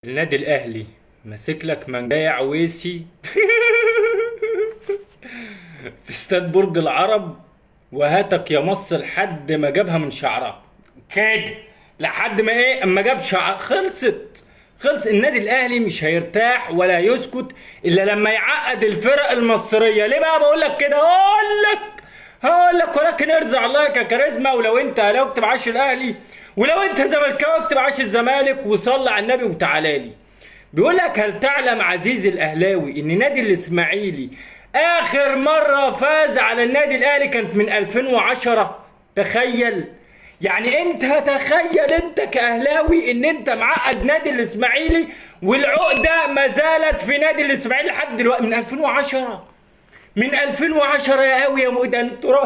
النادي الاهلي ماسك لك منجاية عويسي في استاد برج العرب، وهاتك يا مص لحد ما جابها من شعرها كده، لحد ما ايه اما جاب شعر خلصت. خلص. النادي الاهلي مش هيرتاح ولا يسكت الا لما يعقد الفرق المصرية. ليه بقى بقول لك كده؟ هقول لك ولكن ارزع الله يا كاريزما. ولو انت اهلاوي اكتب عاش الاهلي، ولو انت زملكاوي اكتب عاش الزمالك، وصلي على النبي وتعالى لي. بيقول لك هل تعلم عزيزي الاهلاوي ان نادي الاسماعيلي اخر مرة فاز على النادي الاهلي كانت من 2010؟ تخيل، يعني انت تخيل انت كاهلاوي ان انت معقد نادي الاسماعيلي، والعقده ما زالت في نادي الاسماعيلي لحد دلوقتي من 2010. من 2010 يا قوي يا مؤدن انتوا،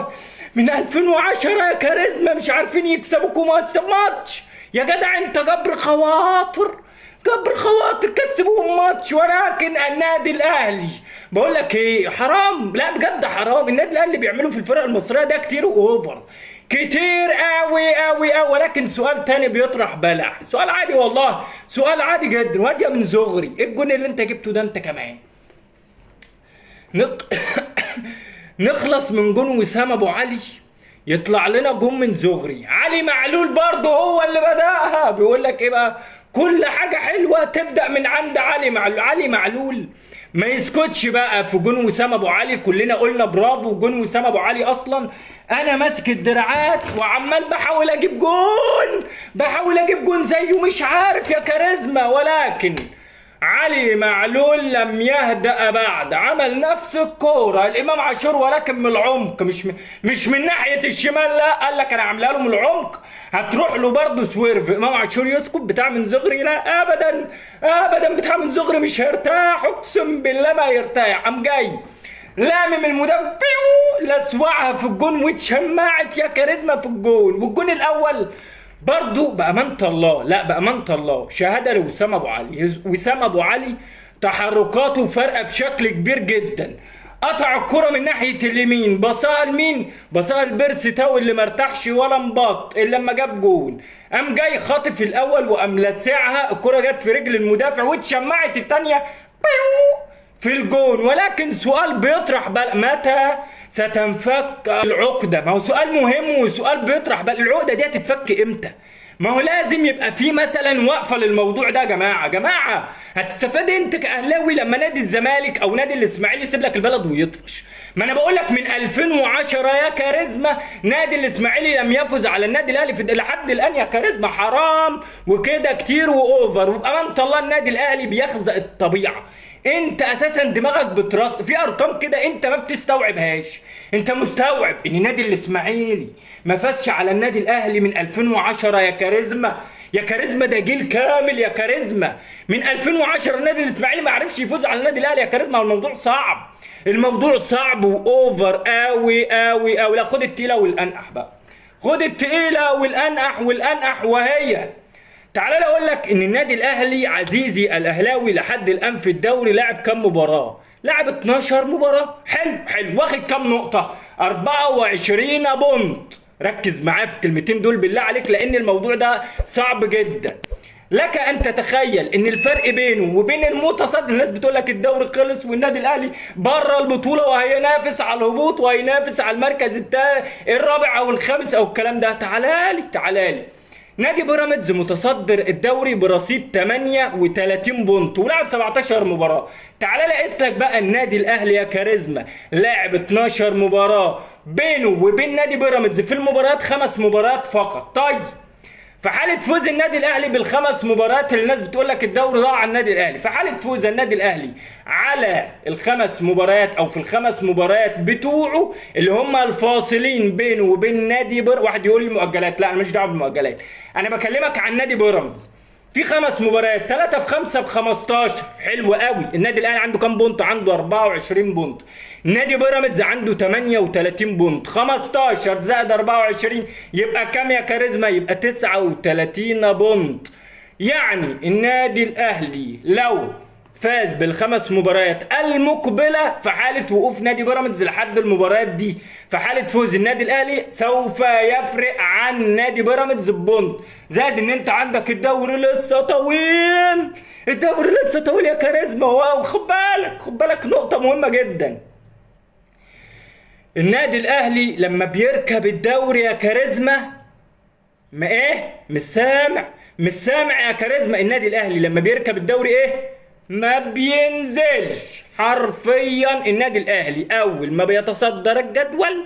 من 2010 يا كاريزما مش عارفين يكسبوكوا ماتش. طب ماتش يا جدع، انت جبر خواطر، جبر خواطر كسبوهم ماتش. ولكن النادي الاهلي بقول لك ايه، حرام، لا بجد حرام. النادي الاهلي اللي بيعملوا في الفرق المصرية ده كتير واوفر، كتير قوي قوي قوي. ولكن سؤال تاني بيطرح بلح، سؤال عادي والله، سؤال عادي جدا، واديه من زغري، ايه الجون اللي انت جبته ده انت كمان؟ نخلص من جون وسام ابو علي، يطلع لنا جون من زغري. علي معلول برضه هو اللي بدأها. بيقول لك ايه بقى، كل حاجة حلوة تبدأ من عند علي معلول. علي معلول ما يسكتش بقى في جون وسام ابو علي، كلنا قلنا برافو جون وسام ابو علي. اصلا انا ماسك الدراعات وعمال بحاول اجيب جون، بحاول اجيب جون زيه مش عارف يا كاريزما. ولكن علي معلول لم يهدأ بعد، عمل نفس الكورة الإمام عاشور، ولكن من العمق، مش من ناحية الشمال، لا قال لك أنا عاملها له من العمق، هتروح له برضه swerve. إمام عاشور يسكت بتاع من زغري؟ لا أبدا أبدا، بتاع من زغري مش هيرتاح، أقسم بالله ما يرتاح. قام جاي لامم المدافع بيو لسوعها في الجون، واتشمعت يا كاريزما في الجون. والجون الأول برضو بأمانة الله، لا بأمانة الله شهادة لوسام أبو علي. وسام أبو علي تحركاته فارقة بشكل كبير جدا. قطع الكرة من ناحية اليمين، بصاها لمين؟ بصاها لبيرسي تاو اللي ما ارتاحش ولا انبط الا لما جاب جون. قام جاي خاطف الاول وقام لسعها، الكرة جت في رجل المدافع واتشمعت الثانية في الجون. ولكن سؤال بيطرح بقى، متى ستنفك العقدة؟ ما هو سؤال مهم وسؤال بيطرح بقى، العقدة دي هتتفك امتى؟ ما هو لازم يبقى في مثلا وقفة للموضوع ده يا جماعة. جماعة هتستفاد انت كأهلاوي لما نادي الزمالك او نادي الاسماعيلي يسيب لك البلد ويطفش؟ ما انا بقول لك من 2010 يا كاريزما نادي الاسماعيلي لم يفز على النادي الاهلي في لحد الان يا كاريزما، حرام وكده كتير واوفر. وبأمانة الله النادي الاهلي بيخزق الطبيعة. انت اساسا دماغك بترص في ارقام كده انت ما بتستوعبهاش. انت مستوعب ان النادي الاسماعيلي ما فازش على النادي الاهلي من 2010 يا كاريزما؟ يا كاريزما ده جيل كامل يا كاريزما، من 2010 النادي الاسماعيلي ما عرفش يفوز على النادي الاهلي يا كاريزما. الموضوع صعب، الموضوع صعب واوفر قوي قوي قوي. لا خد التقيله والانقح بقى، خد التقيله والانقح والانقح. وهي تعالى لي اقول لك ان النادي الاهلي عزيزي الاهلاوي لحد الان في الدوري لعب كام مباراة؟ لعب 12 مباراة. حلو حلو. واخد كام نقطة؟ 24 point. ركز معايا في الكلمتين دول بالله عليك لان الموضوع ده صعب جدا. لك ان تتخيل ان الفرق بينه وبين المتصدر، الناس بتقول لك الدوري خلص والنادي الاهلي بره البطولة وهينافس على الهبوط وهينافس على المركز الرابع او الخامس او الكلام ده. تعالى لي تعالى لي، نادي بيراميدز متصدر الدوري برصيد 38 point ولعب 17 مباراة. تعالى لي اقيس لك بقى النادي الاهلي يا كاريزما لاعب 12 مباراة، بينه وبين نادي بيراميدز في المباريات 5 مباريات فقط. طيب في حالة فوز النادي الاهلي بالخمس مباريات اللي الناس بتقول لك الدوري ضاع على النادي الاهلي، في حالة فوز النادي الاهلي على الخمس مباريات او في الخمس مباريات بتوعه اللي هم الفاصلين بينه وبين نادي واحد يقول لي مؤجلات، لا انا ماليش دعوه بالمؤجلات، انا بكلمك عن نادي بيراميدز. في 5 مباريات، 3 في 5 ب 15، حلو قوي. النادي الاهلي عنده كام point؟ عنده 24 point. نادي بيراميدز عنده 38 point، 15 زائد 24 يبقى كام يا كاريزما؟ يبقى 39 point. يعني النادي الاهلي لو فاز بالخمس مباريات المقبلة في حاله وقوف نادي بيراميدز لحد المباريات دي، في حاله فوز النادي الاهلي سوف يفرق عن نادي بيراميدز ب point. زائد ان انت عندك الدوري لسه طويل، الدوري لسه طويل يا كاريزما. وخد بالك، خد بالك نقطة مهمة جدا، النادي الاهلي لما بيركب الدوري يا كاريزما ما ايه، مش سامع، مش سامع يا كاريزما. النادي الاهلي لما بيركب الدوري ايه؟ ما بينزلش حرفيا. النادي الاهلي اول ما بيتصدر الجدول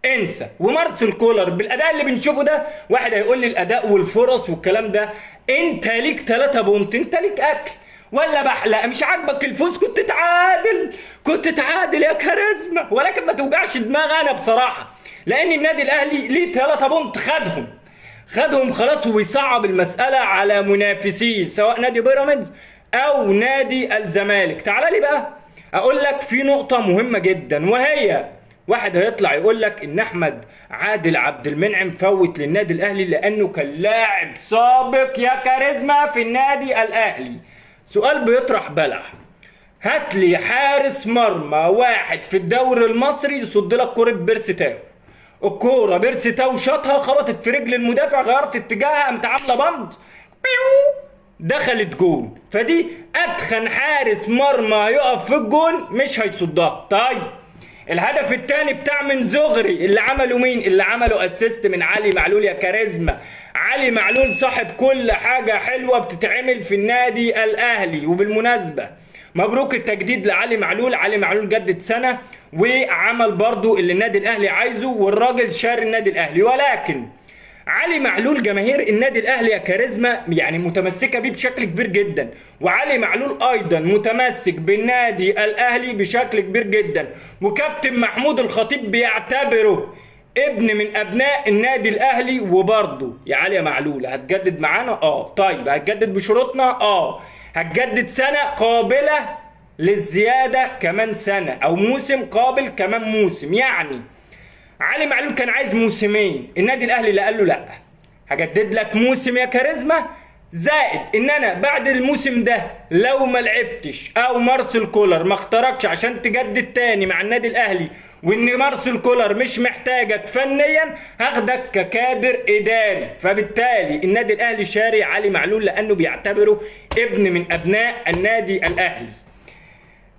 انسى. ومارسيل كولر بالاداء اللي بنشوفه ده، واحد هيقول لي الاداء والفرص والكلام ده، انت ليك 3 point، انت ليك اكل ولا بحلقة. مش عاجبك الفوز كنت تعادل، كنت تعادل يا كاريزما، ولكن ما توجعش دماغ انا بصراحة، لان النادي الاهلي ليه 3 point، خدهم خلاص، وبيصعب المسالة على منافسيه سواء نادي بيراميدز او نادي الزمالك. تعال لي بقى اقول لك في نقطة مهمة جدا، وهي واحد هيطلع يقول لك ان احمد عادل عبد المنعم فوت للنادي الاهلي لانه كان لاعب سابق يا كاريزما في النادي الاهلي. سؤال بيطرح بلح، هات لي حارس مرمى واحد في الدوري المصري يصد لك كرة بيرسي تاو. الكورة بيرسي تاو شاطها، خبطت في رجل المدافع، غيرت اتجاهها، قامت عامله بند بيو، دخلت جون. فدي اتخن حارس مرمى هيقف في الجون مش هيصدها. طيب الهدف الثاني بتاع من زغري اللي عمله مين؟ اللي عمله assist من علي معلول يا كاريزما. علي معلول صاحب كل حاجة حلوة بتتعمل في النادي الاهلي. وبالمناسبة مبروك التجديد لعلي معلول، علي معلول جدد سنة وعمل برضو اللي النادي الاهلي عايزه، والراجل شار النادي الاهلي. ولكن علي معلول جماهير النادي الاهلي يا كاريزما يعني متمسكة بيه بشكل كبير جدا، وعلي معلول ايضا متمسك بالنادي الاهلي بشكل كبير جدا، وكابتن محمود الخطيب بيعتبره ابن من ابناء النادي الاهلي. وبرضه يا علي يا معلول هتجدد معانا؟ طيب هتجدد بشروطنا؟ هتجدد سنة قابله للزياده كمان سنة، او موسم قابل كمان موسم. يعني علي معلول كان عايز موسمين، النادي الاهلي اللي قال له لا، هجدد لك موسم يا كاريزما، زائد ان انا بعد الموسم ده لو ما لعبتش او مارسيل كولر ما اختاركش عشان تجدد تاني مع النادي الاهلي، وان مارسيل كولر مش محتاجك فنيا، هاخدك ككادر اداري. فبالتالي النادي الاهلي شاري علي معلول لانه بيعتبره ابن من ابناء النادي الاهلي.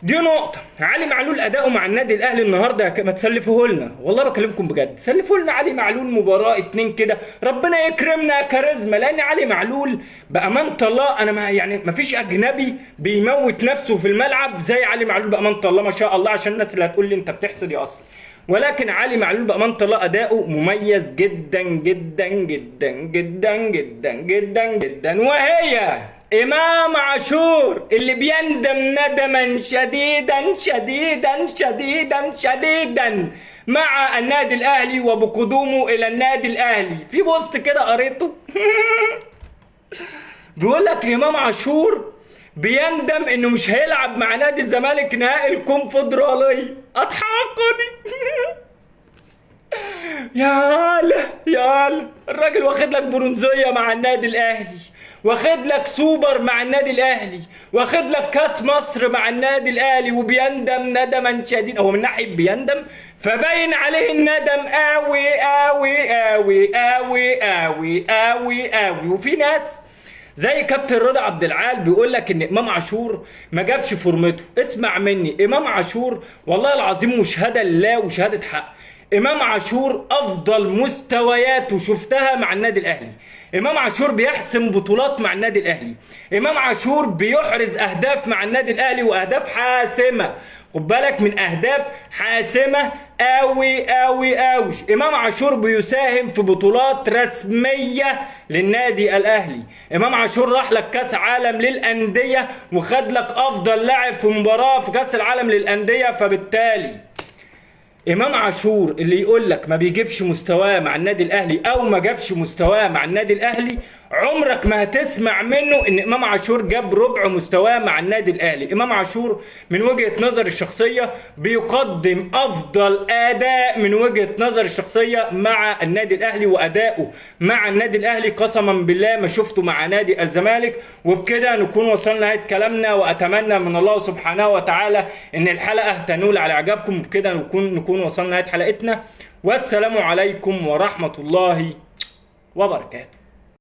دي نقطة. علي معلول أداؤه مع النادي الأهلي النهاردة ما تسلفوه لنا، والله بكلمكم بجد، سلفوا لنا علي معلول مباراة 2 كده، ربنا يكرمنا يا كاريزما. لأن علي معلول بأمانة الله أنا ما يعني ما فيش أجنبي بيموت نفسه في الملعب زي علي معلول بأمانة الله ما شاء الله، عشان الناس اللي هتقول لي أنت بتحسد يا أصلي. ولكن علي معلول بأمانة الله أداؤه مميز جدا جدا جدا جدا جدا جدا جدا. وهي إمام عاشور اللي بيندم ندما شديدا شديدا شديدا شديدا مع النادي الأهلي وبقدومه إلى النادي الأهلي. في بوست كده قريته بيقول لك إمام عاشور بيندم إنه مش هيلعب مع نادي الزمالك نهائي الكونفدرالية. أضحكني يا لا يا لا، الراجل واخد لك برونزية مع النادي الأهلي، واخد لك سوبر مع النادي الاهلي، واخد لك كاس مصر مع النادي الاهلي، وبيندم ندما شديدا. هو من ناحية بيندم فباين عليه الندم قوي قوي قوي قوي قوي قوي قوي. وفي ناس زي كابتن رضا عبد العال بيقول لك ان امام عاشور ما جابش فورمته. اسمع مني، امام عاشور والله العظيم وشهادة لله وشهادة حق، امام عاشور افضل مستوياته شفتها مع النادي الاهلي. امام عاشور بيحسم بطولات مع النادي الاهلي، امام عاشور بيحرز اهداف مع النادي الاهلي واهداف حاسمة، خد بالك من اهداف حاسمة قوي قوي قوي. امام عاشور بيساهم في بطولات رسمية للنادي الاهلي. امام عاشور راح لك كاس عالم للاندية وخد لك افضل لاعب في مباراة في كاس العالم للاندية. فبالتالي امام عاشور اللي يقول لك ما بيجيبش مستواه مع النادي الاهلي او ما جابش مستواه مع النادي الاهلي، عمرك ما هتسمع منه ان امام عاشور جاب ربع مستواه مع النادي الاهلي. امام عاشور من وجهة نظري الشخصية بيقدم افضل اداء من وجهة نظري الشخصية مع النادي الاهلي، واداؤه مع النادي الاهلي قسما بالله ما شفته مع نادي الزمالك. وبكده نكون وصلنا نهاية كلامنا، واتمنى من الله سبحانه وتعالى ان الحلقة تنول على اعجابكم. وبكده نكون وصلنا نهاية حلقتنا، والسلام عليكم ورحمة الله وبركاته.